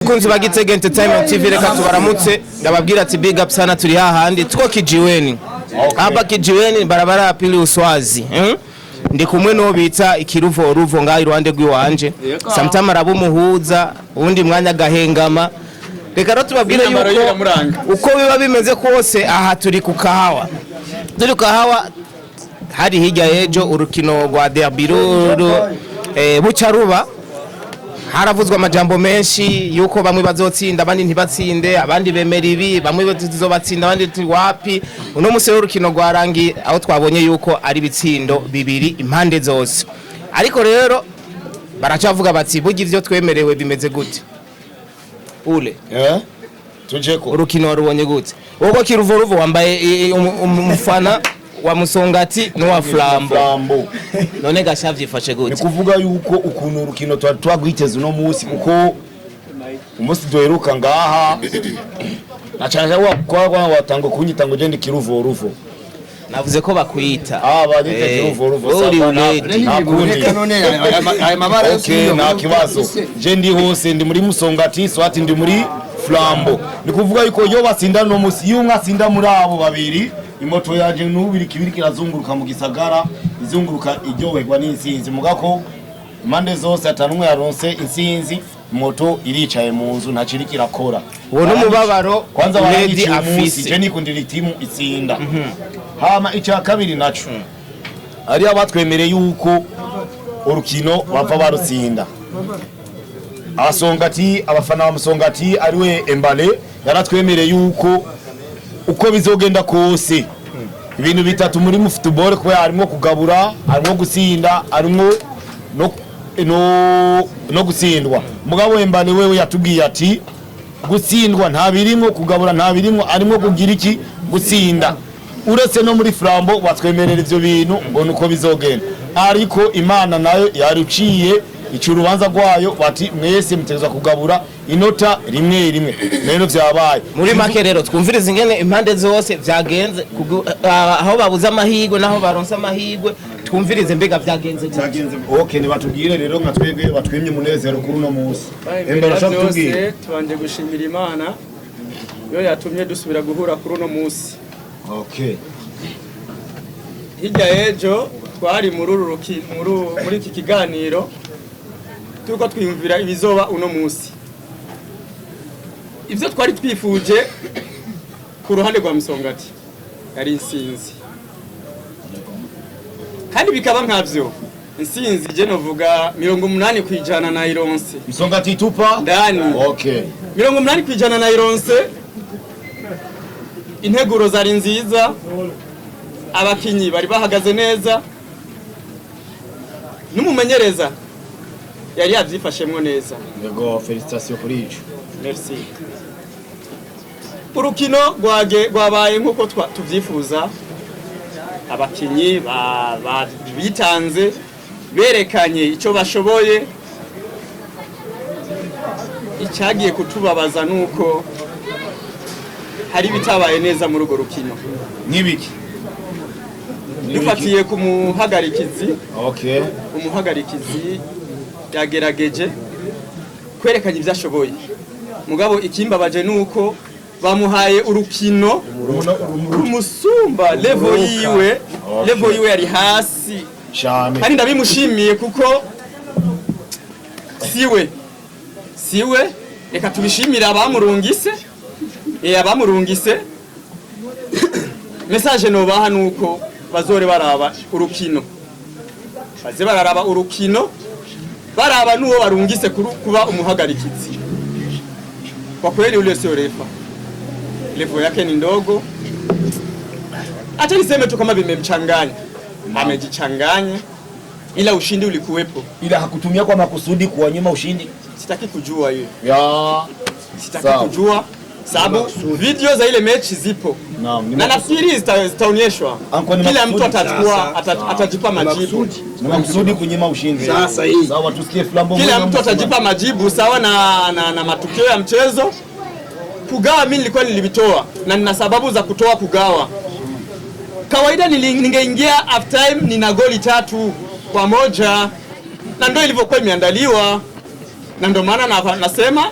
Bakunzi ba Gitega Entertainment TV, reka tubaramutse. Ndababwira ati big up sana. Turi hahandi tuko kijiweni hapa, kijiweni barabara ya pili Uswazi, Ndi kumwe n'uwo bita ikiruvo ruvo ngaho iruhande rw'iwanje. Sometime araba umuhuza, uwundi mwanya agahengama. Reka rero tubabwire Imyambaro yuko ye iramuranga. Uko biba bimeze kose, aha turi ku kahawa, turi ku kahawa. Hari hirya y'ejo urukino rwa derby buca ruba, haravuzwe amajambo menshi yuko bamwe bazotsinda, abandi ntibatsinde, abandi bemera ibi, bamwe tuzobatsinda, abandi wapi. Uno musi w'urukino rwarangiye aho twabonye yuko ari ibitsindo bibiri impande zose, ariko rero baracavuga bati: "Burya ivyo twemerewe bimeze gute?" Ule Eh? Tujeko. Urukino warubonye gute? Wowe kiruvoruvo wambaye umufana wa Musongati n'uwa Flambo. Flambo. None gasha vyifashe Ni gute? kuvuga yuko ukuntu urukino twari twagwiteze uno munsi, kuko umunsi duheruka ngaha na cyane cyane kwa watanga kunyita ngo gende kiruvoruvo. Navuze ko bakwita. Ah, banyita kiruvoruvo. Uri Sawa, uredi. nta kundi. Reka none aya mabara yose. Okay, nta kibazo. Je ndi hose, ndi muri Musongati, swati ndi muri Flambo. Ni kuvuga yuko iyo batsinda no musi, iyo umwe atsinda muri abo babiri, imoto yanje n'ubiri kibiri kirazunguruka mu gisagara, izunguruka iryoherwa n'intsinzi. Mugako impande zose atanu umwe yaronse intsinzi, moto iricaye mu nzu, ntaciri kirakora. Uwo n'umubabaro. Kwanza Uredi baranyiciye umunsi. afise. Je nikundira itimu itsinda. Hama icya kabiri naco, hariyo abatwemereye yuko urukino bapfa barutsinda. Abasongati, abafana ba Musongati, ariwe Embale, yaratwemereye yuko uko bizogenda kose ibintu bitatu muri mu football, kubera harimo kugabura, harimo gutsinda, harimo no gutsindwa. Mugabo Embale wewe yatubwiye ati gutsindwa nta birimo, kugabura nta birimo, arimo kugira iki? Gutsinda. Uretse no muri Flambo batwemerera ivyo bintu ngo nuko bizogenda, ariko Imana nayo yaruciye ica urubanza rwayo, bati mwese mutegerezwa kugabura inota rimwe rimwe. Rero vyabaye. Muri make rero, twumvirize ingene impande zose vyagenze, aho babuze amahirwe n'aho baronse amahirwe. Twumvirize mbega vyagenze gute. Vyagenze. Okay, nibatubwire rero nka twebwe batwimye umunezero kuri uno munsi. Imbere Embere, ya urashaka kutubwira? byose, tubanje gushimira Imana yo yatumye dusubira guhura kuri uno munsi. Hirya y'ejo twari muri uru muri iki kiganiro turiko twiyumvira ibizoba uno munsi. Ivyo twari twifuje ku ruhande rwa Musongati yari insinzi, kandi bikaba nkavyo. Insinzi je novuga 80% na ironse. Msongati tupa Ndani. 80% na ironse. Integuro zari nziza, abakinyi bari bahagaze neza, n'umumenyereza yari yavyifashemwo neza. Yego, félicitations kuri ico. Merci. Urukino rwage rwabaye nk'uko tuvyifuza. Abakinyi bitanze, berekanye icyo bashoboye. Icyagiye kutubabaza nuko hari ibitabaye neza muri urwo rukino. Nk'ibiki? Dufatiye ku muhagarikizi. Umuhagarikizi yagerageje kwerekana ibyo ashoboye, mugabo ikimbabaje ni uko bamuhaye urukino rumusumba level yiwe. Level yiwe yari hasi. Cyane. Kandi ndabimushimiye kuko siwe, siwe. Reka tubishimire abamurungise, abamurungise. Message nobaha nuko bazore baraba urukino, baze bararaba urukino, baraba n'uwo barungise kuba umuhagarikizi. Kwa kweli ule sio refa, level yake ni ndogo. Acha niseme tu kama vimemchanganya, amejichanganya, ila ushindi ulikuwepo. Ila hakutumia kwa makusudi kuwanyima ushindi. Sitaki kujua hiyo. Ya. Sitaki Sawa. kujua sababu video za ile mechi zipo Naam, ni na makusudi. nafikiri zitaonyeshwa. Anko, ni Kila mtu makusudi. atachukua atajipa majibu. Ni makusudi kunyima ushindi. Sasa hii. Sawa, tusikie Flambo. Kila Mwema mtu msemaji. atajipa majibu sawa na matukio ya mchezo. Kugawa mimi nilikuwa nilivitoa na nina sababu za kutoa kugawa. Kawaida ningeingia half time nina goli 3-1, na ndio ilivyokuwa imeandaliwa, na ndio maana nasema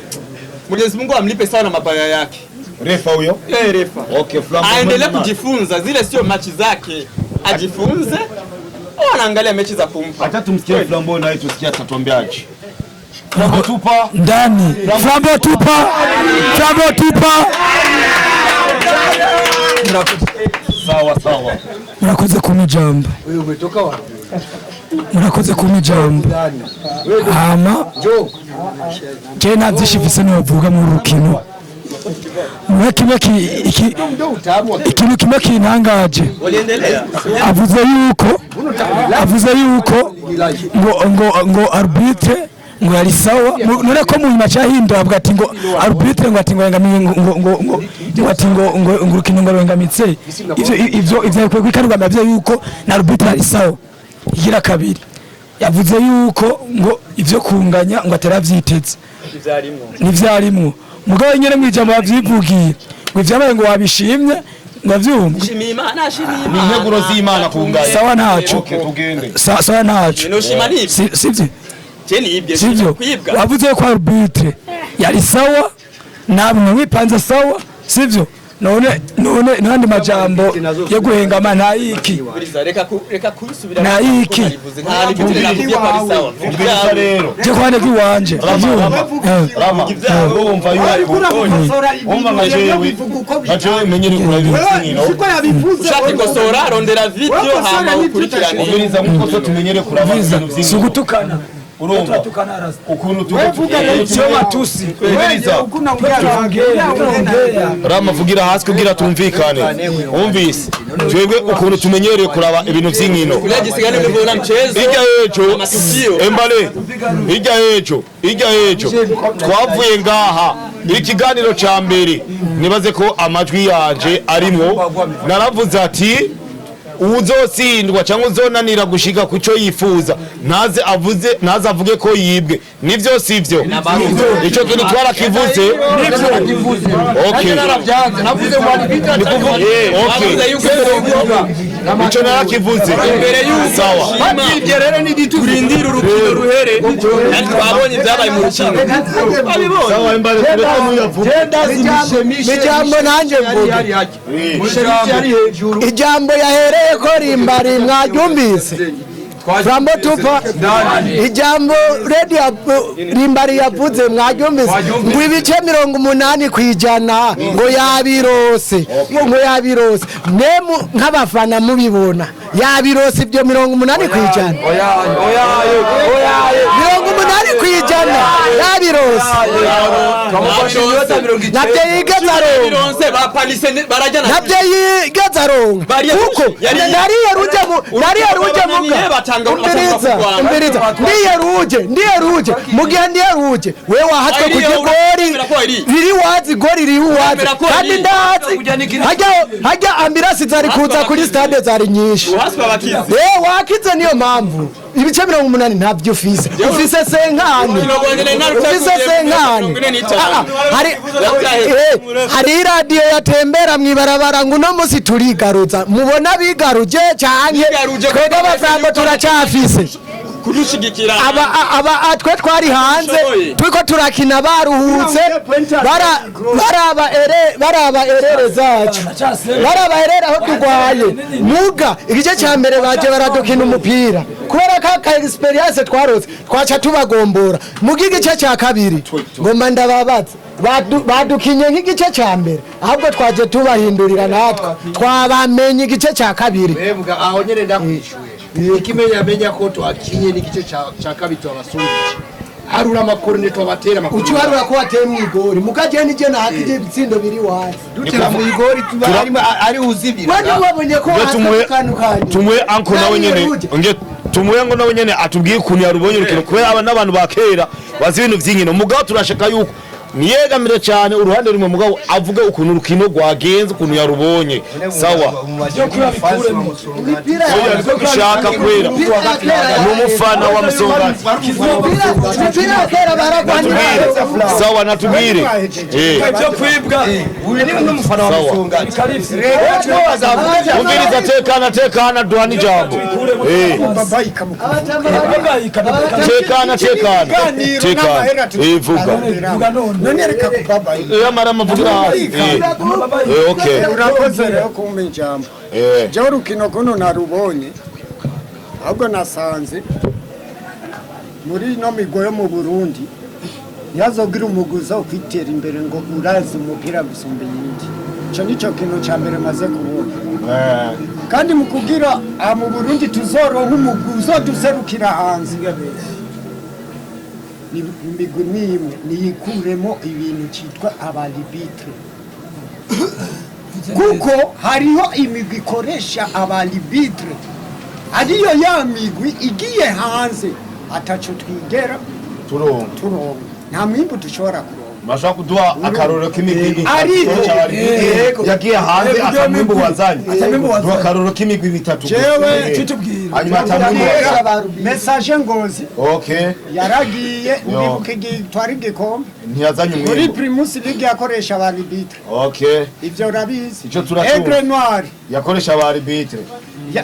Mwenyezi Mungu amlipe sawa na mabaya yake. Refa huyo? Eh, refa. Okay, Flambo Aendelee mwema. kujifunza, zile sio machi zake. Ajifunze. Au anaangalia mechi za kumpa. Hata tumsikie Flambo naye tusikie atatuambiaje. Flambo tupa. Ndani. Flambo tupa. Flambo tupa. Sawa sawa. Murakoze kumpa ijambo. Murakoze kumpa ijambo. Hama je nta byinshi mfise novuga mu rukino. Mwe kimwe ikintu kimwe kintangaje. Avuze yuko ngo arbitre ngo yari sawa, none ko mu nyuma cyahindura avuga ati ngo arbitre ngo ati ngo yengamiye ngo ati ngo urukino ngo ruhengamitse. Ivyo kwikarwa navyo yuko na arbitre ari sawa. Igira kabiri yavuze yuko ngo ivyo kunganya ngo ataravyiteze nivyarimwo, mugabo nyene mwijambo yavyivugiye ngo ivyabaye ngo wabishimye ngo avyumve. Shimiye Imana, shimiye Imana. Ni integuro z'Imana kunganya. Sawa ntaco. Okay, tugende. Sawa ntaco. Nushima nibyo. Sivyo? Je nibye. Sivyo? Kwibwa. Wavuze ko arbitre yari sawa namwe wipanze sawa, sivyo? None nandi majambo yo guhengama ntayiki. Reka kusubira. Nayiki. Nta arbitre nakubwiye ko ari sawa. Ubwiza rero. Je kwande kwiwanje. Rama. Urumva yuko umva nka jewe menyere kurabira inkino. Ushaka ikosora rondera video hama ukurikirane. Umviriza nkuko so tumenyere kuraba ibintu vy'inkino. Sugutukana. Urumva ukuntu Sio matusi. Umviriza. Rama vugira hasi kugira tumvikane. Umvise. Twebwe ukuntu tumenyereye kuraba ibintu vy'inkino. Kulia jisigane ulivyoona mchezo. Hirya y'ejo Embale, hirya y'ejo twavuye ngaha ikiganiro ca mbere nibaze ko amajwi yanje arimwo, naravuze ati uzotsindwa cyangwa uzonanira gushika kuco yifuza ntaze avuge ko yibwe. Nivyo sivyo? Ico kintu twarakivuze. Okay. Okay. Ico narakivuze. Sawa. Turindire urukino ruhere. Twabonye ibyabaye mu rukino. Sawa Embale, tureke muyavuge. Ijambo nanje mvuge. Ijambo yahereye ko rimbari mwaryumvise. Flambo tupa. Ijambo ready rimbari yavuze mwaryumvise. Ngo ibice 80% ngo yabirose. Ngo yabirose. Mwe nk'abafana mubibona. Yabirose ibyo 80%. Oya oya oya. 80% yabirose. Nabyo yigeze aronka. Nabyo yigeze aronka. Kuko nariye ruje muga. Umviriza. Ndiye ruje. Mugihe ndiye ruje. We wahatwe kujigori. Riri wazi gori riri wazi. Kandi ndazi. Hajya ambirasi zari kuza kuri stade zari nyinshi. Wakize niyo mpamvu. Ibice 80 ntabyo ufise. Ufise senkani. Ufise senkani. Hari radio yatembera mwibarabara ngo no musi turigaruza. Mubona bigaruje canke twebwe abaframbo turacafise. Kudushigikira. Aba twe twari hanze turiko turakina baruhutse baraba erere zacu. Baraba erere aho turwaye. Muga igice ca mbere baje baradukina umupira. Kubera ka experience twarose twaca tubagombora. Muga igice ca kabiri ngomba ndababaza. Badukinye nk'igice ca mbere ahubwo twaje tubahindurira natwe twabamenye igice ca kabiri. Mwebwe aho nyene ndakwishuye. Ikimenya menya ko twakinye n'igice ca kabiri twabasumbije. Harura amakorone twabatera amakorone. Ucuharura ko wateye mu igori mukaje nije na hakije ibitsindo biri wazi. Dutera mu igori tuba ari uzibira. Wani wabonye ko hatandukanye. Tumwe anko nawe nyene nge tumwe ngo nawe nyene atubwiye ukuntu yarubonye urukino kubera aba n'abantu ba kera bazi ibintu vy'inkino. Mugabo turashaka yuko niyegamire cyane uruhande rumwe mugabo avuge ukuntu urukino rwagenze ukuntu yarubonye. Sawa. Ushaka kwera n'umufana wa Musongati. Sawa natubwire. Ibyo kwibwa. Uyu ni n'umufana wa Musongati. Umviriza tekana duhana ijambo. Tekana. Ivuga. None reka kubabaye. Yamara amavugira hasi. Okay. Urakoze rero kumpa ijambo. Jewe urukino kuno narubonye, ahubwo nasanze muri ino migo yo mu Burundi ntihazogira umuguzi wo kwitera imbere ngo urazi umupira gusumba iyindi. Ico nico kintu ca mbere maze kubona. Kandi mu kugira aha mu Burundi tuzoronka umugwi uzoduserukira hanze, ni imigwi n'imwe niyikuremo ibintu cyitwa aba arbitre, kuko hariho imigwi ikoresha aba arbitre, ariyo ya migwi igiye hanze ataco twigera turonka. Turonka, nta mwimbu dushobora kuronka. Bashaka kuduha akarorero k'imigwi Ariko- itatu yagiye hanze atamwimbu wazanye. Atamwimbu wazanye. Duha akarorero k'imigwi itatu gusa. Jewe- Tutubwira. Hanyuma atamwimbu wazanye. Messager Ngozi Okay. yaragiye, uribuka igihe twari igikombe Ntiyazanye muri umwimbu. Primus League, yakoresha aba arbitre. Okay. Ivyo urabizi. Ico turacyumva. Aigle Noir Yakoresha aba arbitre.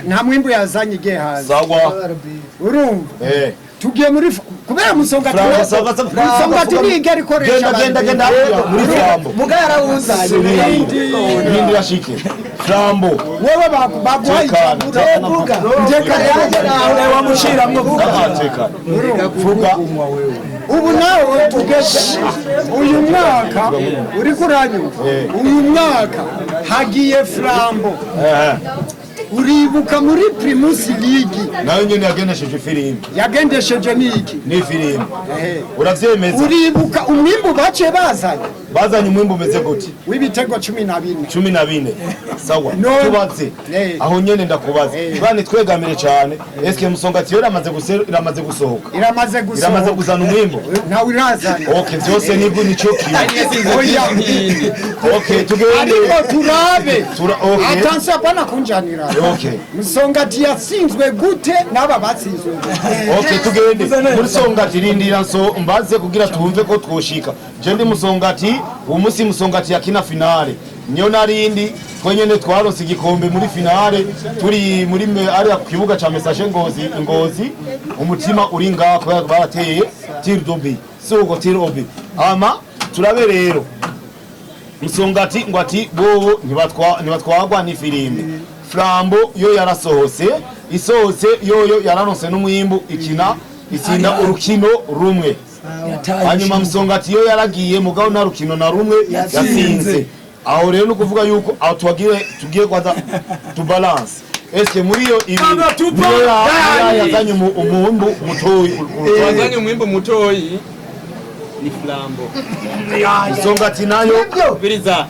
Nta mwimbu yazanye igiye hanze. Sawa. Urumva, tugiye muri kubera Musonga Flambo, sawa, sawa. Musonga ntigera ikoresha Genda, genda, genda aba-arbitre. hakurya muri Flambo. Muga yarawuzanye. Ibindi yashike Flambo. Wewe baguha Tekana, ijambo. tekana. Vuga. Njye Yanjye nawe. Wamushiramwo vuga. Ah, tekana. Vuga. Ubu nawe tugeze uyu mwaka, uri kuranyumva? Uyu mwaka hagiye Flambo. Uribuka muri Primus League Nayo nyene yagendesheje ifirimbi. Yagendesheje niki? Ni ifirimbi, uravyemeza? Uribuka umwimbu baciye bazanye? Bazanye umwimbu umeze gute? W'ibitego 14. 14, sawa. No. Tubaze aho nyene, ndakubaza bani twegamire cyane, eske Musongati yo iramaze gusohoka? Iramaze gusohoka. Iramaze kuzana umwimbu? Ntawe irazana. Okay, vyose nibwo nico kimwe. Oya. Okay, tugende. Ariko turabe. Okay. Attention, hapana kunjanira. Okay. Musongati yatsinzwe gute n'aba batsinzwe gute? Okay, tugende muri Songati. Rindira nso mbaze kugira twumve ko twoshika. Je ndi Musongati. Uwo munsi Musongati yakina finale niyo narindi, twenyene twaronse igikombe muri finale, turi muri ariya ku kibuga ca Messager Ngozi Ngozi, umutima uri ngaho kubera barateye tir d'obi, si uko tir obi. Ama turabe rero Musongati ngo ati bobo ntibatwagwa n'ifirimbi. Flambo yo yarasohotse, isohotse yoyo yararonse n'umwimbu, ikina itsinda urukino rumwe. Hanyuma Musongati yo yaragiye, mugabo nta rukino na rumwe yatsinze. Aho rero ni ukuvuga yuko aho tugiye kwanza tubalance, eske muri iyo ibiri niyo yazanye umwimbu mutoyi? Wazanye umwimbu mutoyi ni Flambo. Musongati nayo? Biriza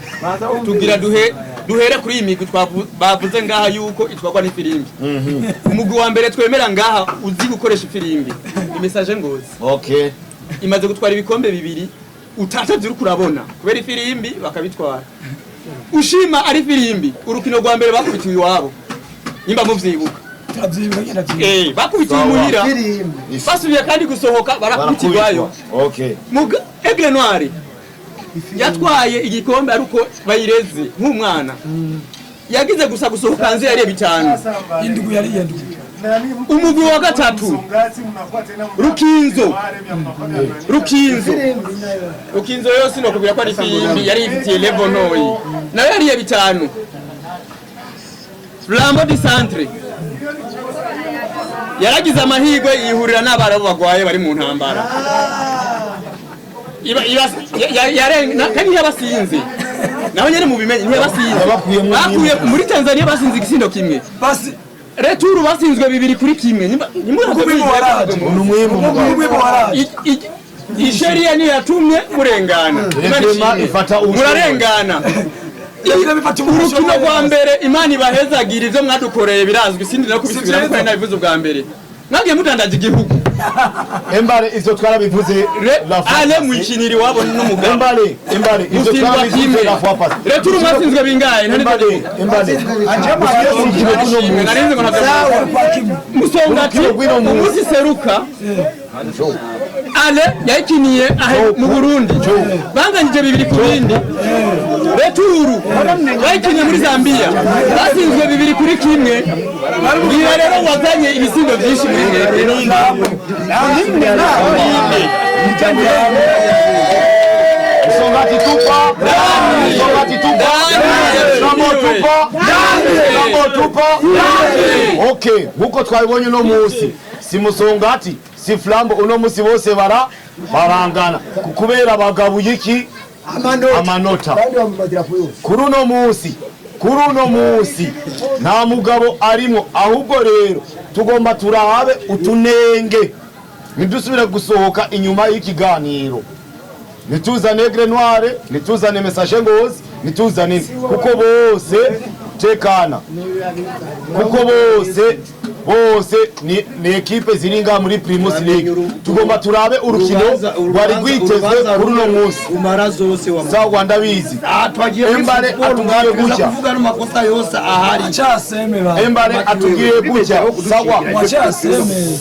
tugira duhe duhere kuri iyi migwi bavuze ngaha yuko itwarwa n'ifirimbi. Umugwi wa mbere twemera ngaha uzi gukoresha ifirimbi ni Messager Ngozi. Imaze gutwara ibikombe bibiri utatavye, uriko urabona kubera ifirimbi bakabitwara. Ushima ari ifirimbi, urukino rwa mbere bakubitiwe iwabo, nimba muvyibuka. Bakubitiwe imuhira, basubiye kandi gusohoka barakubitirwayo. Muga Aigle Noir yatwaye igikombe ariko bayireze nk'umwana, yagize gusa gusohoka hanze yariye bitanu. Indugu yariye indugu. Umugwi wa gatatu, Rukinzo. Rukinzo yose nokubwira ko ari ifirimbi, yari ifitiye level ntoyi, nayo yariye bitanu. Flambeau du Centre yaragize amahirwe yihurira n'abarabu bagwaye bari mu ntambara. Iba iba kandi ntiyabasinze, naho nyene mubimenye ntiyabasinze. Yabakuyemwo. Bakuye muri Tanzania, basinze igisindo kimwe. Basi. Retour basinzwe 2-1. Umwimbu waraje. Ni umwimbu, mugabo. Umwimbu waraje. Isheria niyo yatumye murengana. Imana Rema ishimwe. ifata ubushobozi. Murarengana. Urukino rwa mbere, Imana ibahezagira, ivyo mwadukoreye birazwi, sindi no kubisubira kuko nari nabivuze ubwa mbere, mwagiye mudandaza igihugu. Embare, ivyo twarabivuze la fois Ale passée. mwikinira iwabo n'umugabo. Embare, embare, ivyo Mutsindwa twarabivuze kimwe. la fois passée. Retour mwatsinzwe bingahe? Embare, embare. Narinzi ngo ntabyo Musongati Urukino rw'ino munsi. umunsi seruka ale yayikiniye ahe mu Burundi, banganyije 2-2. Retour bayikiniye muri Zambia, batsinzwe 2-1. Mbwira rero, wazanye ibisindo byinshi muri mwebwe? Ninde? Musongati tupa, Musongati tupa, Flambo tupa, Flambo tupa. Okay, nkuko twabibonye uno munsi, si Musongati si Flambo, uno munsi bose barangana kubera bagabuye iki? Amanota. Kuri uno munsi, kuri uno munsi nta mugabo arimo, ahubwo rero tugomba turabe utunenge, ntidusubire gusohoka inyuma y'ikiganiro, ntituzane Aigle Noir, ntituzane Messager Ngozi, ntituzane, kuko bose tekana, kuko bose ni équipe ziri ngaha muri Primus League. Tugomba turabe urukino rwari rwitezwe kuri uno munsi. Umara zose wa Sawa, ndabizi. Twagiye muri Embare football, atubwiye tugeza gutya. Kuvuga n'amakosa yose ahari. Achaseme ba. Embare atubwiye gutya, sawa. Achaseme.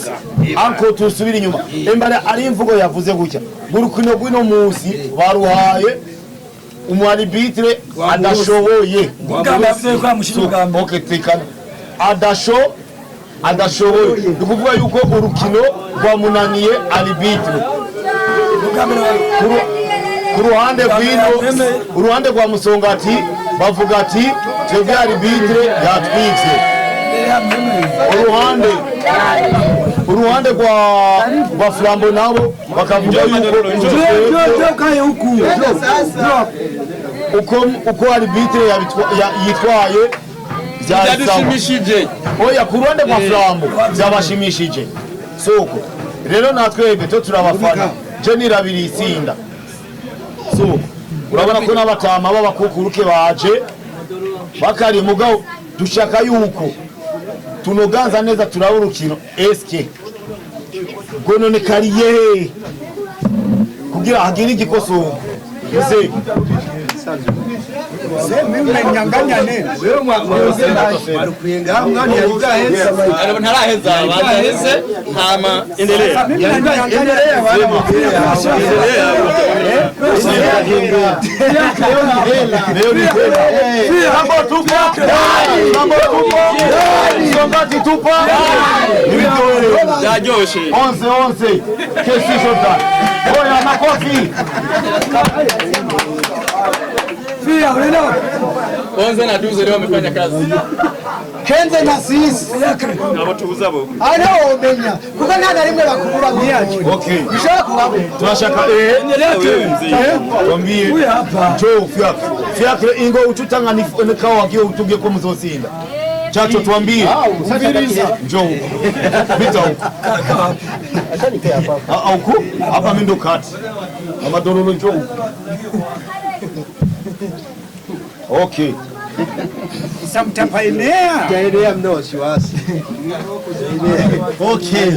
Anko tusubire inyuma. Embare ari imvugo yavuze gutya ngo urukino rw'uno munsi baruhaye umu arbitre adashoboye. Ubwa yavuze ko yamushyira ubwa mbere. Okay, tekana. Adashoboye ni ukuvuga yuko urukino rwamunaniye arbitre. Ubwa mbere. Ku ruhande rw'ino, uruhande rwa Musongati bavuga ati twebwe arbitre yatwivye. Uruhande rwa Flambo nabo bakavuga yuko uko arbitre yitwaye byari sawa. Byadushimishije. Oya, ku ruhande rwa Flambo byabashimishije, soko rero natwebwe to turabafana, je nirabiri itsinda, soko urabona ko n'abatama b'abakukuruke baje bakari, mugabo dushaka yuko tunoganza neza, turaba urukino eske gononekariye kugira hagire igikosogo ese. Mmenyanganya nini? Ntaraheza, banza hama endelea. Leo ni kweli. Flambo tupa, Flambo tupa, Musongati tupa. Nibitoere. Byaryoshe. 11 11. Kesi Jordan. Oya, makofi. Fia, unaenda. 11 na 12 leo wamefanya kazi. Kenze na sisi Nabo tubuza bo. aho womenya kuko nta na rimwe bakubura mu Okay. bishobora kubabona. Tunashaka twambie. Huyu hapa. Njoo Fiacre. Fiacre, ingo ututanga ni kawa wakiwa utugie kwa mzosinda. Chacho, tuambie. Njoo huko. Pita huko. Ah, huko? Hapa mimi ndo kati. Amadororo, njoo huko. Okay. Samtapaenea. Jaenea mna wasiwasi. Okay.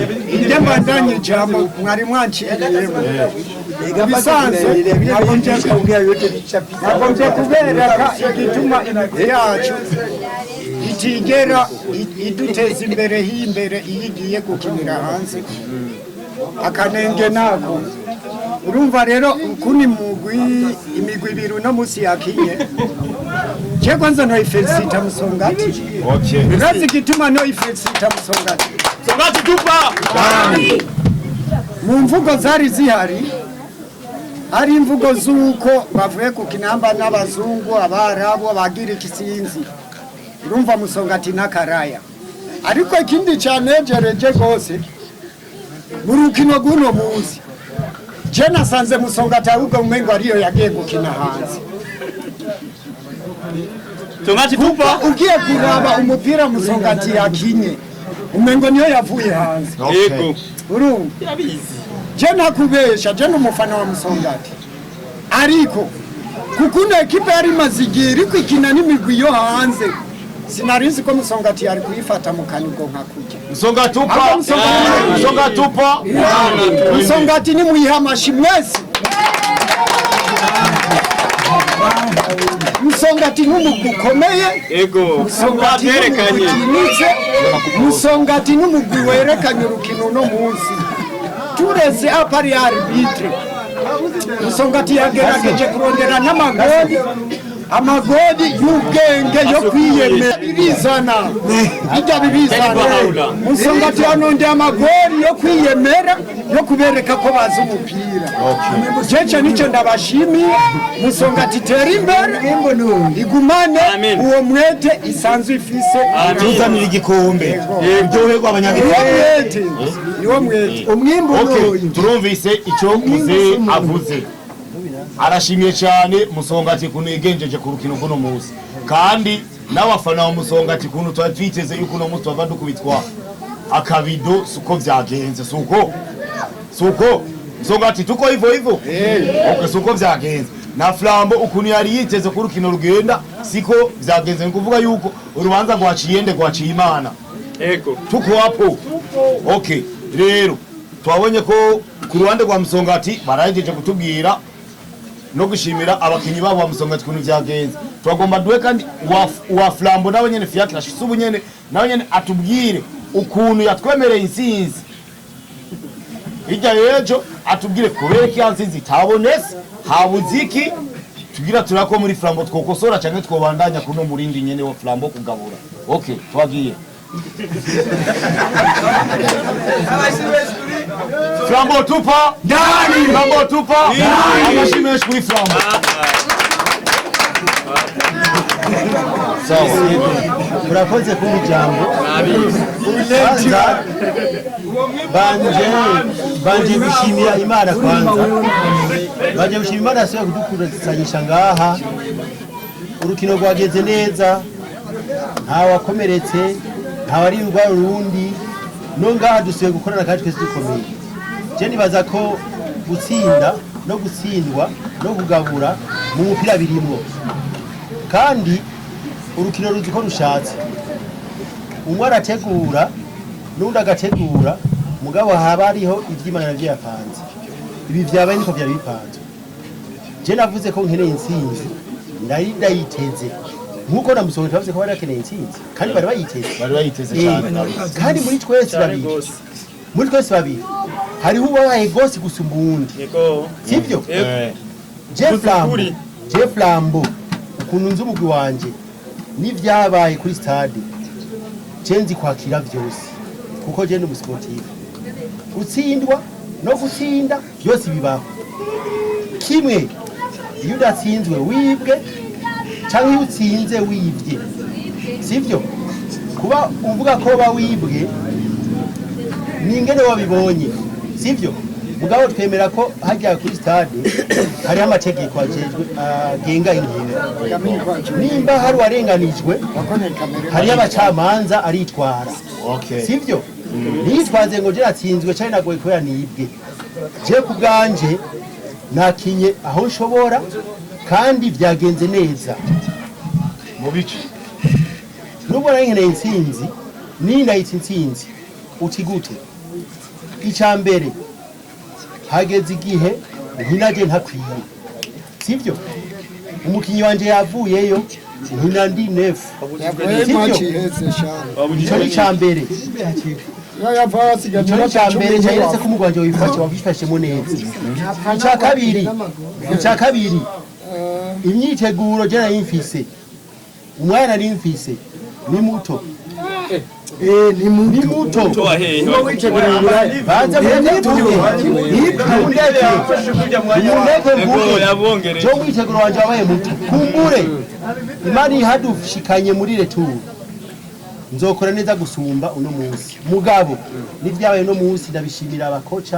Njye mbandanye ijambo mwari mwanciriyemo. Bisanzwe Ongea yote bichapita. Nagombye kubereka igituma imigwi yacu itigera iduteza imbere himbere iyo igiye gukinira hanze, akanenge nako urumva rero ukuni mugwi imigwi ibiri uno munsi yakinye. Je kwanza noyifelicita Musongati. Urazi igituma noyifelicita Musongati? Musongati tupa. Mu mvugo zari zihari, hari imvugo z'uko bavuye ku kinamba n'abazungu, abarabu, abagira ikisinzi, urumva Musongati n'akaraya. Ariko ikindi cyanejereje rwose mu rukino rw'uno munsi, je nasanze Musongati ahubwo umengo ariyo yagiye gukina hanze. Musongati tupa. Ugiye kuraba umupira Musongati yakinye, umengo niyo yavuye hanze. Yego. Urumva? Yabizi. Je nakubesha, je n'umufana wa Musongati, ariko kukuno ekipe yari imaze igihe iriko ikina n'imigwi yo hanze, sinari nzi ko Musongati yari kuyifata mu kanigo nka kurya. Msonga tupa. Hapo Msonga- Msonga tupa. Musongati nimuyiha amashi mwese. Musongati n'umugwi ukomeye. Yego. Musongati n'umugwi Byerekanye. utinitse. Musongati n'umugwi werekanye urukino uno munsi, turetse à part ya arbitre. Musongati yagerageje kurondera n'amagoli, amagoli y'ubwenge yo kwiyemera, birizana bijya bibizana. Musongati yanondeye amagoli yo kwiyemera. yo kubereka ko bazi umupira. Jeje nicyo ndabashimiye. Musongati tera imbere, igumane uwo mwete isanzwe ifise. Tuzanira igikombe, ryoherwa abanyagihugu. Niwo mwete umwimbu. Turumvise icyo muze avuze, arashimye cyane Musongati kuntu yigenjeje ku rukino kuno munsi, kandi n'abafana ba Musongati kuntu twari twiteze yuko uno munsi twava dukubitwa akabido, suko vyagenze, suko Musongati tuko hivyo hivyo, okay, suko vyagenze. Na Flambo ukuntu yari yiteze ku rukino rugenda siko vyagenze, ni kuvuga yuko urubanza rwaciyende rwaciye Imana. Ego. Tuko hapo. Okay, rero twabonye ko ku ruhande rwa Musongati barahejeje kutubwira no gushimira abakinyi babo ba Musongati kuntu vyagenze. Twagomba duhe kandi wa Flambo nawe nyene Fiacre ashitse ubu nyene nawe nyene atubwire ukuntu yatwemereye intsinzi hirya y'ejo, atubwire kubera ko intsinzi itabonetse, habuze iki, tugira turako muri Flambo twokosora canke twobandanya kuno murindi nyene wa Flambo kugabura. Okay, twagiye. Flambo tupa ndani, Flambo tupa ndani, amashimwe kuri Flambo. Sawa, murakoze kumpa ijambo. Kwanza banje gushimira Imana, kwanza banje gushimira Imana yasubiye kudukusanyisha ngaha. Urukino rwagenze neza, ntawakomeretse, ntawari urwaye urundi, no ngaha dusubiye gukorana kandi twese dukomeye. Je nibaza ko gutsinda no gutsindwa no kugabura mu mupira birimwo, kandi urukino ruzi ko rushatse, umwe arategura n'undi agategura, mugabo haba hariho ivy'Imana vyapanze. Ibi vyabaye niko vyari bipanzwe. Je navuze ko nkeneye intsinzi, nari ndayiteze nkuko na Musongati bavuze ko bari bakeneye intsinzi, kandi bari bayiteze, bari bayiteze cyane. Kandi muri twese babiri, hariho uwabaye gose gusumba uwundi, sivyo? Je Flambo ukuntu nzi umugwi wanje n'ivyabaye kuri stade, je nzi kwakira vyose kuko je ndi umusportif. Gutsindwa no gutsinda byose bibaho. Kimwe iyo udatsinzwe wibwe, canke iyo utsinze wibye, sivyo? Kuba uvuga ko ba wibwe ni ingene wabibonye, sivyo? Mugabo twemera ko hajya kuri stade hari amategeko ajejwe agenga inkino. Nimba hari warenganijwe hari abacamanza aritwara, sivyo? Nitwaze ngo je natsinzwe cyane nagoye ko yanibwe. Je kubganje nakinye aho nshobora kandi vyagenze neza. Mu bice nubwo nkeneye intsinzi, nindayitse intsinzi uti gute? Icya mbere hageze igihe nkinaje ntakwiye, sivyo? Umukinyi wanje yavuyeyo nkina ndi nefu, sivyo? Ico ni ica mbere. Ico ni ica mbere cyeretse ko umugwi wanje wifashemo neza. Ica kabiri imyiteguro je nari mfise, umwanya nari mfise ni muto. Ni muto. Banza mureke jo mwiteguro wanje wabaye muto. Kumbure Imana ihadushikanye muri retour nzokora neza gusumba uno munsi. Mugabo nivyabaye uno munsi ndabishimira abakoca,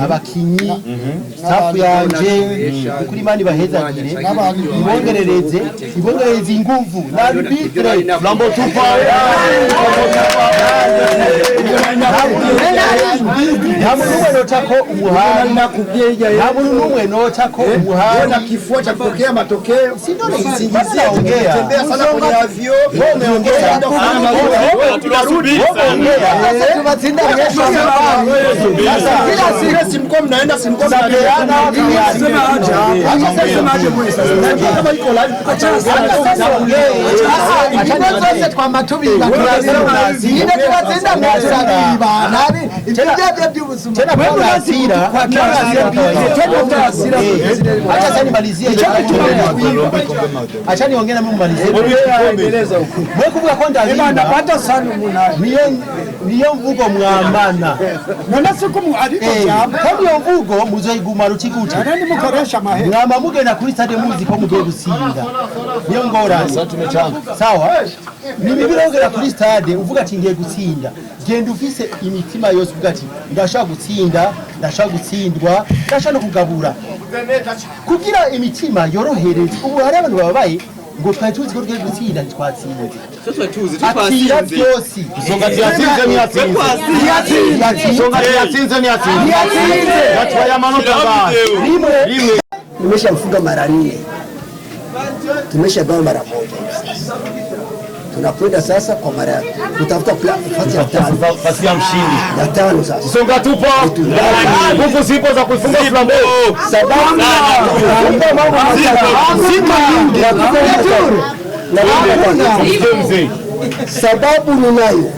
abakinyi, staff yanje, kuri Imana ibahezagire, ibongerereze inguvu na arbitre Flambo tupa. Nta muntu n'umwe noca ko umuhari, nta muntu n'umwe noca ko umuhari. Na kifua cha kupokea matokeo, si ndio? Nisingizia tembea sana kwenye avio, umeongea. Acha niongee na mimi mmalizie. Mwe kuvuga ko ndabiba. Niyo mvugo mwamana. None se ko ariko cyamba. Kandi iyo mvugo muzoyigumana ukigute. None mukoresha amahera. Mwama mugenda kuri stade muzi ko mugiye gutsinda. Niyo ngorane. Sawa? Ni bibi rogera kuri stade uvuga ati ngiye gutsinda. Genda ufise imitima yose uvuga ati ndashaka gutsinda, ndashaka gutsindwa, ndashaka no kugabura. Kugira imitima yorohereze. Ubu hari abantu bababaye ngo twari tuzi ko tugiye gutsinda ntitwatsinze. Atsinda byose. Msongati yatsinze ntiyatsinze. Msongati yatsinze ntiyatsinze. Yatwaye amanota angahe? Rimwe. Nimeshamfunga mara 4. Tumeshabawa mara 1. Tunakwenda sasa kwa mara kutafuta nafasi ya 5. Nafasi ya mshindi. Ya 5 sasa. Songa tupo. Nguvu zipo za kuifunga Flambeau. Sababu sababu ninayo,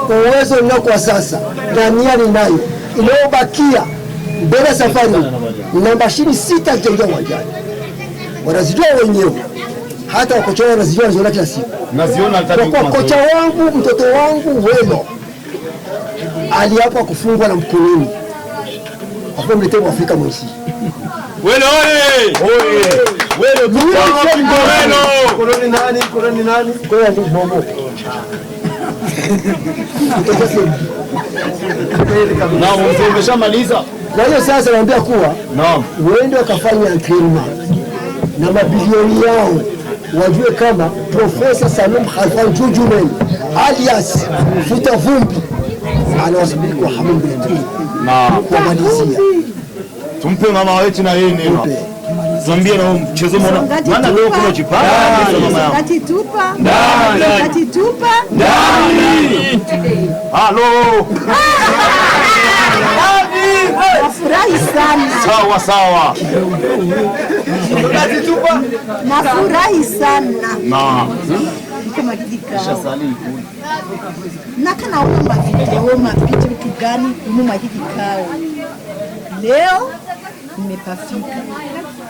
uwezo ninao kwa sasa na nia ninayo, inayobakia mbele safari ni namba 6 zitaingia uwanjani. Wanazijua wenyewe, hata wakocha wanazijua, wanaziona kila siku. Naziona kwa kocha wangu, mtoto wangu Welo aliapa kufungwa na mkononi, hapo mletee Afrika mwezi. Welo oye! Oye! Welo Welo! Koloni nani? Koloni nani? Koloni Bobo. Na mzee umeshamaliza. Kwa hiyo sasa naambia kuwa naam, uende wakafanya entraînement na mabilioni yao, wajue kama Profesa Salum Khalfan Jujumen alias Futa Vumbi anawasubiri kwa hamu mbili na kumalizia. Tumpe mama wetu na yeye neno. Zambia na mchezo mwana. Maana leo kuna jipanga mama yangu. Ngati tupa. Ngati tupa. Ndani. Halo. Nafurahi sana. Sawa sawa. Ngati tupa. Nafurahi sana. Na. Kama kidika. Nakana omba video mapiti vitu gani mu makikikao. Leo nimepafika.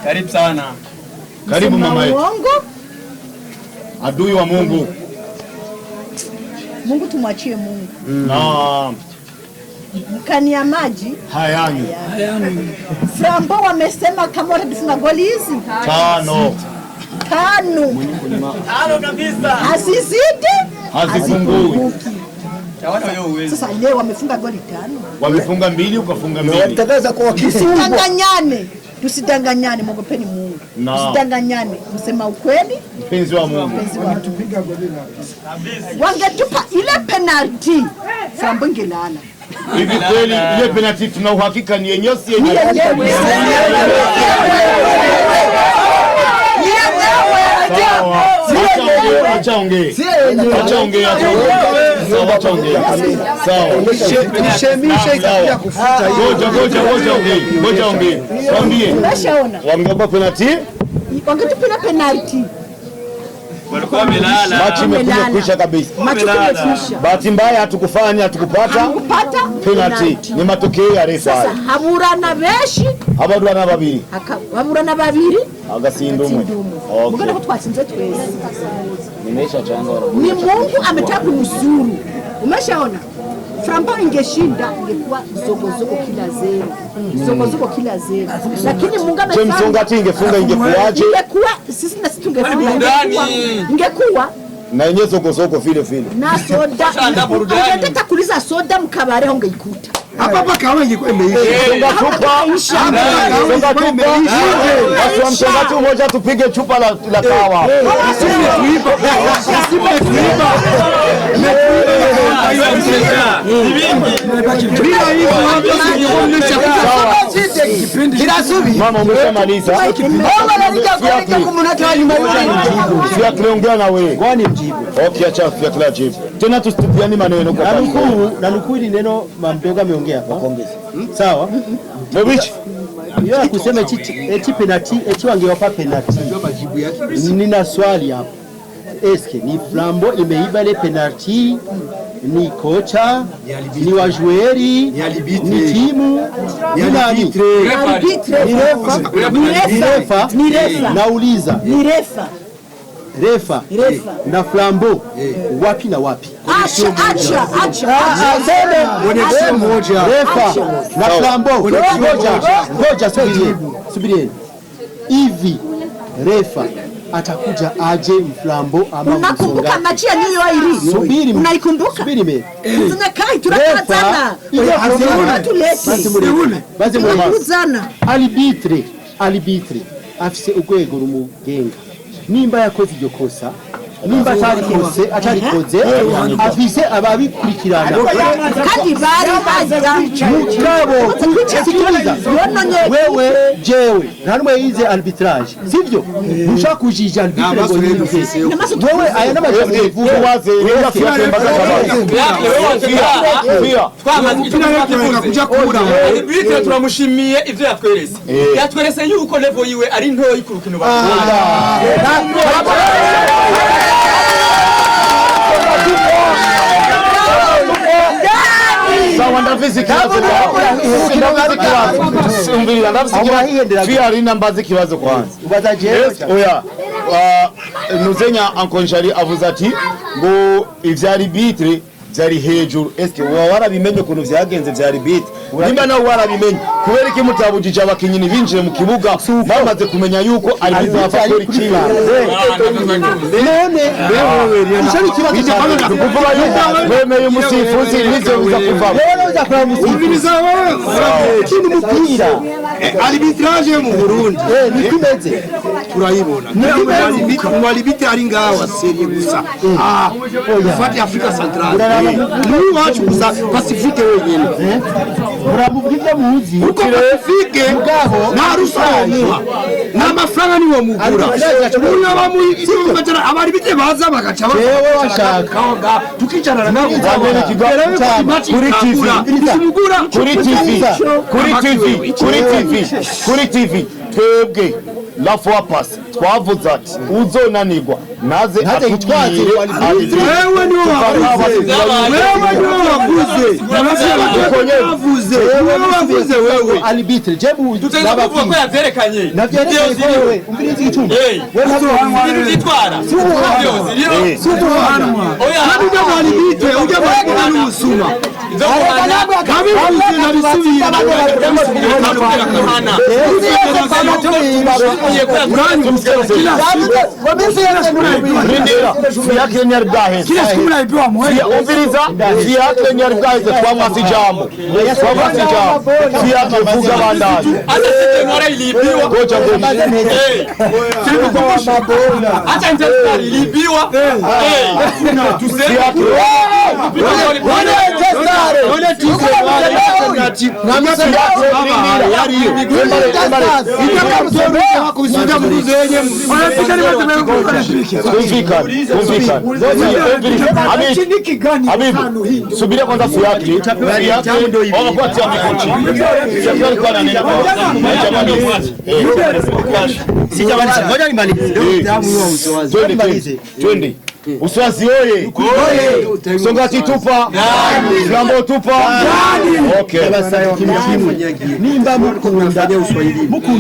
Karibu sana. Karibu mama yetu. Adui wa Mungu. Mungu tumwachie Mungu. Naam. Mkani ya maji hayanywi. Flambeau wamesema kama watatufunga goli hizi 5. 5. 5 kabisa. Hazizidi, hazipungui. Sasa leo wamefunga goli 5. Wamefunga 2 ukafunga 2. Walitangaza kwa kifungwa. Tusidanganyane. Tusidanganyane, mwogopeni Mungu. Tusidanganyane, msema ukweli. Mpenzi wa Mungu. Wangetupiga goli la kabisa. Wangetupa ile penalty. Flambeau ingelala. Hivi kweli ile penalty tuna uhakika ni yenyewe si yenyewe? Acha ongee. Acha ongee. Sawa, acha ongee. Sawa. Shemisha itakuja kufuta hiyo. Ngoja ongee. Ngoja ongee. Mwambie. Umeshaona. Wangeomba penalty? Wangetupa penalty. Walikuwa wamelala. Machi imekuja kuisha kabisa. Machi imekwisha. Bahati mbaya hatukufanya, hatukupata penalty. Ni matokeo ya refa. Sasa haburana beshi. Haburana babiri. Haburana babiri. Agasinda umwe. Okay. Mbona ko twatsinze twese. Nimesha changa Ni Mungu ametaka kunusuru. Umeshaona? Flambeau ingeshinda ingekuwa zogozogo kila zero. Zogozogo kila zero. Lakini Mungu amefanya. Msongati ingefunga ingekuwaje? Ingekuwa sisi na sisi tungefunga. Ingekuwa na yenyewe zogozogo vile vile. Na soda. Ungetaka kuuliza soda mkabare ungeikuta. Hapa hapa kama ingekuwa imeisha. Songa tupa. Basi msongati mmoja tupige chupa la kahawa. Mama umeshamaliza. Fiacre ongea na wewe. Kwani mjibu. Okay, acha Fiacre ajibu. Tena tusitupiane maneno kwa na nukuu ni neno mamdogo ameongea hapa. Sawa? Mbichi. Yeye akusema eti penalty, eti wangewapa penalty. Nina swali hapo. Eske ni Flambeau imeiba ile penalty? Ni kocha, ni wajueri, ni timu, ni nani? Ni refa. Ni refa. Nauliza. Ni refa. Refa na Flambeau wapi na wapi? Acha, acha, acha, acha. Moja. Refa na Flambeau. Ngoja, ngoja, subirieni. Subirieni. Hivi refa atakuja aje Mflambo ama Unakumbuka Msongati? machi ya New York? Subiri. Unaikumbuka? Subiri me. Tunakai tunakazana. Basi mureke. Basi mureke. Tunakuzana. Arbitre afise urwego rumugenga. Nimba yakoze iryo kosa, nimba atarikoze, afise ababikurikirana. Kandi bari bajya Mugabo sikiliza, wewe jewe nta numwe yize arbitrage, sivyo? Ntushaka kujija arbitre ngo yibwe wewe. Aya n'amajambo uvuga. Arbitre turamushimiye ivyo yatwerese. Yatwerese yuko level yiwe ari ntoyi ku rukino. Sawa, ndafise ikibazo. Ndafise ikibazo. Umviriza, ndafise ikibazo. Fia nambaza ikibazo kwanza. Ubaza jewe. Oya. Nuzenya Ankonjari avuze ati ngo ivya arbitre vyari hejuru. Eske woba warabimenye ukuntu vyagenze vya arbitre? Nimba nawe warabimenye, kubera iki mutabujije abakinyi ntibinjire mu kibuga bamaze kumenya yuko arbitre bafata ikibi? None ico ni ikibazo cyawe. Kuvuga yuko wemeye umusifuzi nivyo biza kuvamo. Wewe uza kuraba umusifuzi. Ikindi umupira Arbitrage yo mu Burundi niko imeze. Turayibona. Mu arbitre ari ngawa serie gusa. Ah, ufate Afrika Central. Ni iwacu gusa Pacifique wenyene. Muramuvuga ibyo muzi. Uko Pacifique nta rusa womuha. Nta mafaranga niwo mugura. Uyo bamuha abarbitre baza bagaca. Jewe washaka. Tukicarana nabo. Kuri TV, kuri TV, kuri TV, kuri TV, kuri TV, twebwe la fois passée twavuze ati uzonanirwa naze atubwire. Wewe niwe wavuze. Wewe niwe wavuze. Wavuze. Wewe wavuze wewe. Arbitre jebu Tuteza kuvuga ko yavyerekanye. Navyerekanye wewe. Umviriza igituma. Wewe ntabwo ibintu vyitwara. Si ubuhanwa. Si ubuhanwa. Oya. Kandi ujya mu arbitre, ujya mu arbitre n'umusuma. Kabivuze nabisubiye. Fiacre ntiyari bwaheze. Kila siku mnaibiwa mwezi. Umviriza, Fiacre ntiyari bwaheze, twamwase ijambo. Twamwase ijambo. Fiacre vuga bandanye. Hata sisi Noire iliibiwa. Ngoja ngoja. Hata Interstar iliibiwa. Fiacre. Kumvikana, kumvikana. Habibu, subiria kwanza Fiacre. Fiacre, wanakuwa mikono chini. Fiacre alikuwa ananena kwa jamani. Sijamaliza. Ngoja nimalize. Twende, twende. Uswazi oye. Songati tupa. Flambeau tupa. Okay. Nimba mukunda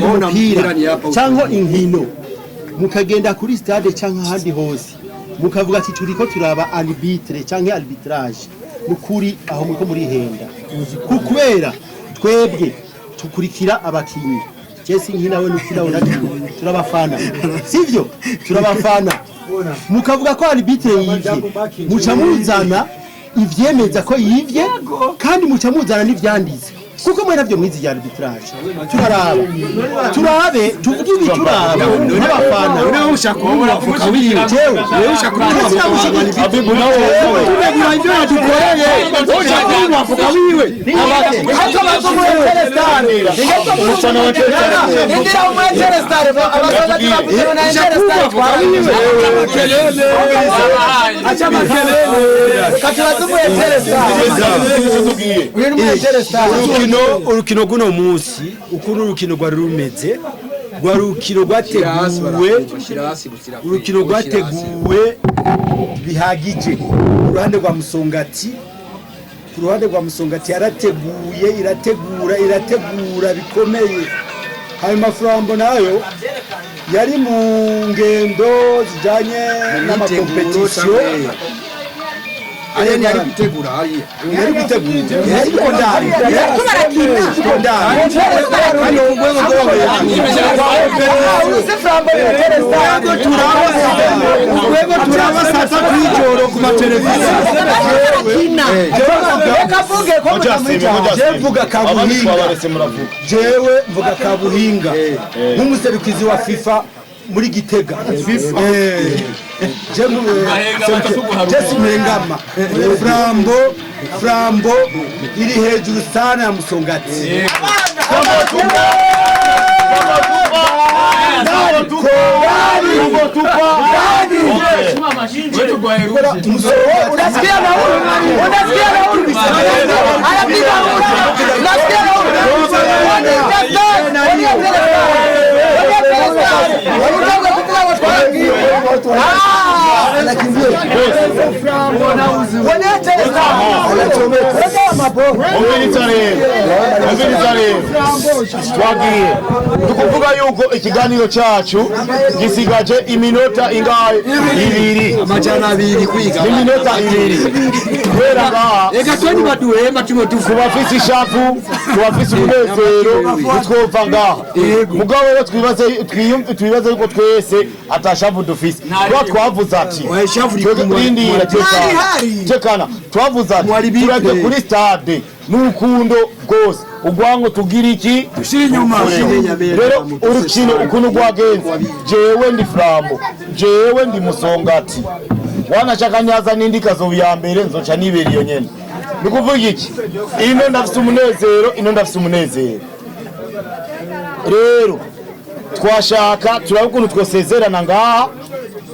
umupira cyangwa inkino, mukagenda kuri stade cyangwa ahandi hose, mukavuga ati turiko turaba arbitre cyangwa arbitrage, mukuri aho muriko murihenda, kubera twebwe tukurikira abakinyi. Jesi nkina we nukina we turabafana, sivyo? Turabafana. Mukavuga ko arbitre yivye, muca muzana ivyemeza ko yivye, kandi muca muzana n'ivyanditse, kuko mwe navyo mwizi ya arbitrage. Turaraba, turabe, tuvuge ibi, turaba n'abafana. Wewe ushaka kuba avoka wiwe. Wewe ushaka kuba avoka. Abibu nawe Tumegura ivyo yadukoreye. Ushaka kuba avoka wiwe. Umufana wa Chelsea. Indira umu Interstar abasongati bavuze na Interstar. Acha makelele. Katuraza umu Interstar. Uyu ni umu Interstar. Urukino guno munsi ukuntu urukino rwari rumeze, rwari urukino rwateguwe, urukino rwateguwe bihagije ku ruhande rwa Musongati. Ku ruhande rwa Musongati yarateguye, irategura, irategura bikomeye. Hanyuma Flambeau nayo Yari mu ngendo zijanye n'amakompetisiyo. Ariya yari gutegura hariya. Yari gutegura, ariko ndani, ariko ndani Kandi ku rwego urwego turaba saa 3 y'ijoro ku mateleviziyo. Je mvuga kabuhinga, jewe mvuga kabuhinga nk'umuserukizi wa FIFA muri Gitega. Je simpengama. Flambeau iri hejuru sana ya Musongati. Unasikia na huyu? Unasikia na huyu? Anapiga huyu. Unasikia na huyu? Umviriza rero, twagiye tukuvuga yuko ikiganiro cyacu gisigaje iminota ingahe? 2. 200 kwiga. Iminota 2 kubera ngaha Reka twe ntibaduhemba tuno tuvuga. Kubafise ishavu, kubafise umunezero, ntitwopfa ngaha. Mugabo rero twibaze yuko twese atashavu dufise, kuba twavuze ati rindira, tekana, twavuze ati turajya kuri stade n'urukundo rwose, urwango tugira iki dushira inyuma. Rero urukino ukuntu rwagenze, jewe ndi Flambeau, jewe ndi Musongati, wanashaka nyaza n'indi kazobu ya mbere nzoca nibera iyo nyene. Ni kuvuga iki? Ino ndafise umunezero, ino ndafise umunezero. Rero twashaka turabe ukuntu twosezerana ngaha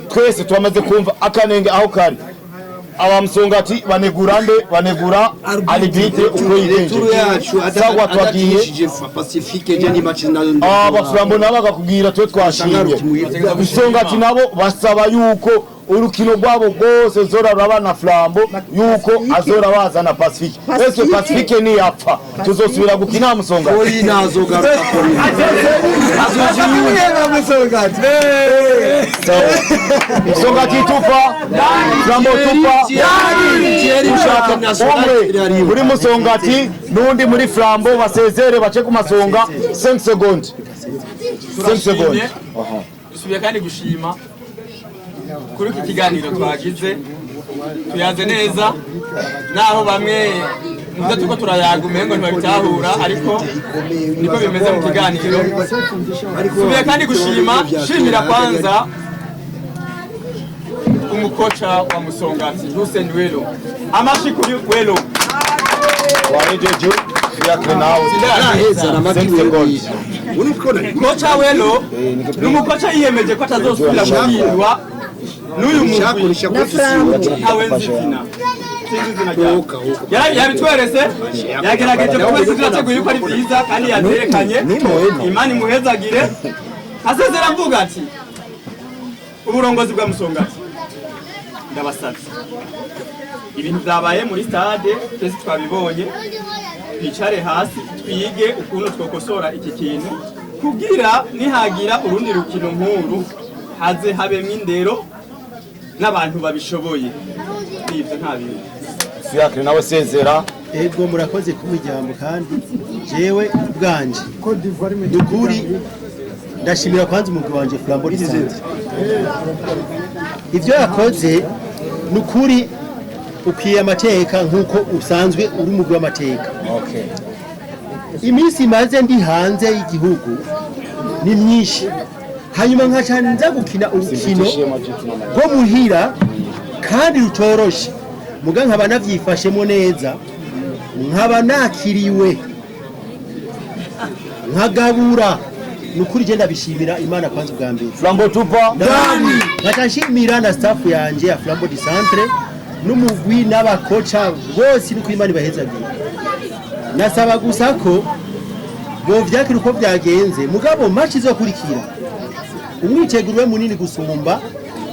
twese twamaze kumva akanenge aho kari. Abamusongati banegura nde? Banegura arbitre uko yigenje. Sawa, twagiye. Abaflambo nabo bakakubwira twe twashimye. Musongati nabo basaba yuko urukino rwabo rwose zora ruraba na Flambeau, yuko azora bazana Pacifique. Ese Pacifique ni yapfa tuzosubira gukina Musongati? Musongati tupa, Flambeau tupa. Ushaka umwe muri Musongati n'undi muri Flambeau basezere bace ku masonga 5 secondes. 5 secondes. Dusubiye kandi gushima kuri iki kiganiro twagize, tuyaze neza naho bamwe muze tuko turayaga umengo ntibabitahura, ariko niko bimeze mu kiganiro. Subiye kandi gushima, shimira kwanza umukocha wa Musongati Hussein Welo. Amashi kuri Welo. Warejeje fiacre nawe. 5 secondes. Kocha Welo ni umukocha yiyemeje ko atazosubira gutsindwa n'uyu mugwi ntawenzi izina. Yabitwerese, yagerageje kuba turateguye yuko ari byiza kandi yazerekanye. Imana imuhezagire. Asezera mvuga ati uburongozi bwa Musongati ndabasabye, ibintu byabaye muri stade twese twabibonye, twicare hasi twige ukuntu twokosora iki kintu kugira nihagira urundi rukino nkuru haze habemwo indero n'abantu babishoboye. Ibyo nta bintu. Fiacre nawe sezera. Ego, murakoze kumpa ijambo kandi jewe ubwanje nukuri ndashimira kwanza umugwi wanje Flambeau du Centre. Ivyo yakoze nukuri ukwiye amateka nkuko usanzwe uri umugwi w'amateka. Iminsi maze ndi hanze y'igihugu ni myinshi, hanyuma nkaca nza gukina urukino rwo muhira kandi rutoroshe, muga nkaba navyifashemo neza, nkaba nakiriwe, nkagabura. Nukuri je ndabishimira Imana kwanza ubwa mbere. Flambeau tupa. Nkaca nshimira na staff yanje ya Flambeau du Centre n'umugwi n'abakoca bose, nuko Imana ibahezagira. Nasaba gusa ko bovyakira uko byagenze, mugabo match izokurikira umwiteguro munini gusumba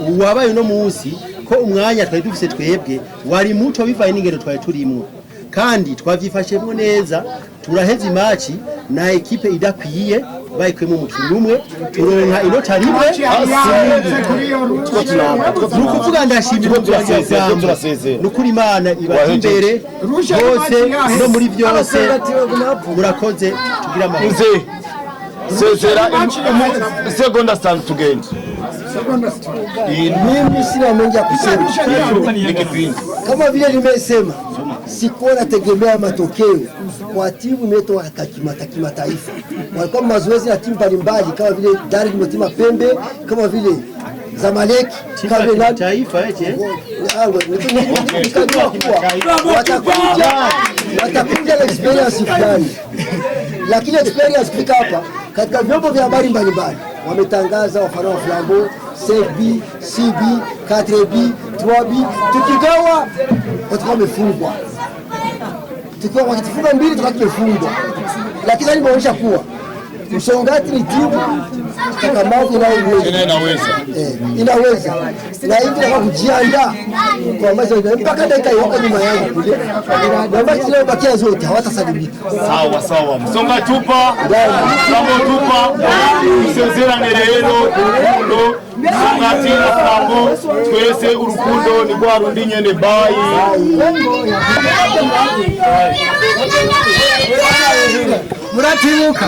uwabaye uno munsi, ko umwanya twari dufise twebwe wari muto bivaye n'ingendo twari turimwo, kandi twavyifashemwo neza, turaheza imaci na ekipe idakwiye. Bayikuyemo umukinnyi umwe, turonka inota rimwe. Ni ukuvuga ndashimira Turasezera, turasezera. Ni ukuri Imana ibaje imbere hose no muri byose. Murakoze, tugira amahoro. Mzee, sezera segonda stand, tugende. Mimi sina mengi ya kusema. Kama vile nimesema, sikuwa nategemea matokeo kwa timu imetoka kimataifa. Walikuwa mazoezi na timu mbalimbali kama vile Dar Motema Pembe, kama vile Zamalek, kama vile nani- Taifa eti Nikajua kuwa watakuja na experience fulani, lakini experience kufika hapa katika vyombo vya habari mbalimbali wametangaza wafana wa Flambeau 5B, 6B, 4B, 3B, tukigawa watakuwa wamefungwa, tukiwa wakitufunga mbili tutakuwa tumefungwa, lakini sasa nimeonyesha kuwa Msongati ni timu kakamavu inayo uwezo. Inaweza. Inaweza na hivi nataka kujiandaa kwa mazoezi mpaka dakika iwako nyuma yangu kule, na basi zinazobakia zote hawatasalimika. Sawa sawa, Msonga tupa, Flambeau tupa, dusezerane rero urukundo. Msongati na Flambeau, twese urukundo ni rwa rundi nyene. Bye. Muratibuka.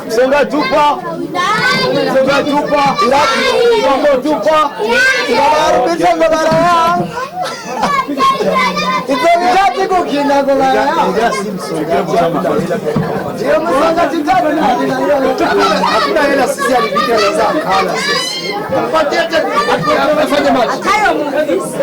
Msonga tupa, Msonga tupa, Flambeau tupa. Barubitse ngo barayanga, ibyo bishatse gukina ngo barayanga. Iyo Musonga titatu. Hakuna hela, sisi alipita anaweza akala sisi. Tupatie hata afanye machi. Atayo mufise.